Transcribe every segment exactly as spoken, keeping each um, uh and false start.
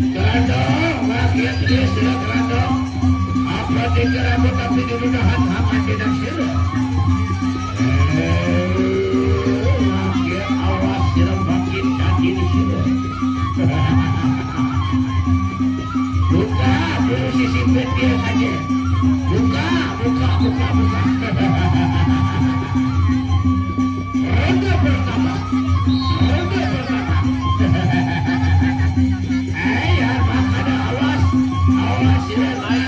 Kerandong, bagian dia sudah kerandong. Apa tiga rambut tapi dimudahan sama tidak sila. Eh, lagi awas sila makin tadi di sila. Buka dulu sisi dia saja. Buka, buka, buka, buka. Ronde pertama. Ronde pertama. Eh, ya, ada awas. Awas, ya, lain.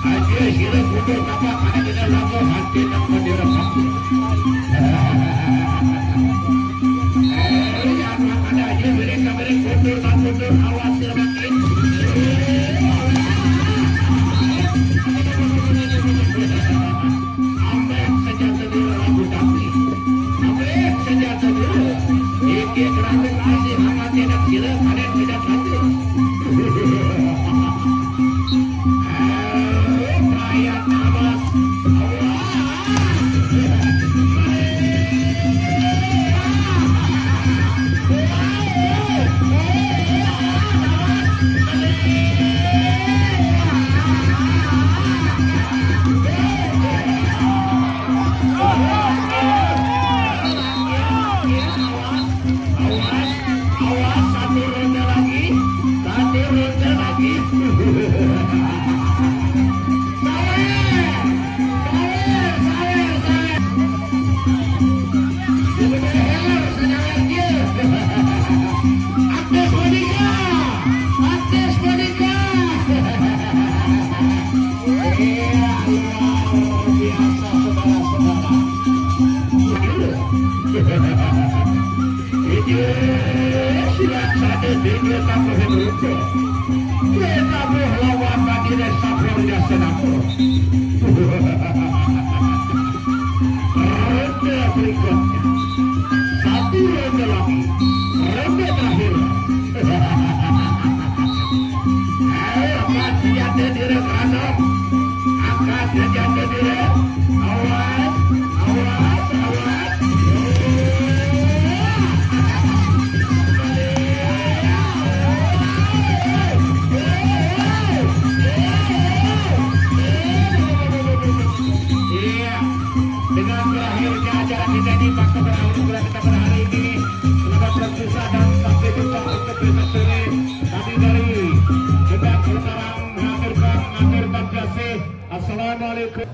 Aja sila kudu apa pada kita lagu hati nak mendiram hati. Eh, ya, ada aja beri kaberi kudu tak kudu awas sila makin. Ambek senjata dia lagu tapi. Ambek senjata dia. Iki kerana kasih hangat tidak sila pada tidak satu. Perayaan awas. Awas, awas, satu ronde lagi, satu ronde lagi. Sawer, sawer, sawer, sawer. Sawer, sawer, sawer. Aktif menikah, aktif menikah. Iya, luar biasa, saudara-saudara. Ini sudah sadar dia tak berhenti. Dia tak berlawan bagi dia sabar dia senang. Ronde berikutnya. Satu ronde lagi. Ronde terakhir. Ayo, angkat senjata diri, kerana angkat senjata diri. Awas, awas, awas. Iya, dengan berakhirnya acara kita ini, maka berakhir pula kita pada hari ini. Selamat berpisah dan sampai jumpa untuk besok sore. Kami dari Gedang Semarang mengaturkan, mengaturkan kasih. Assalamualaikum.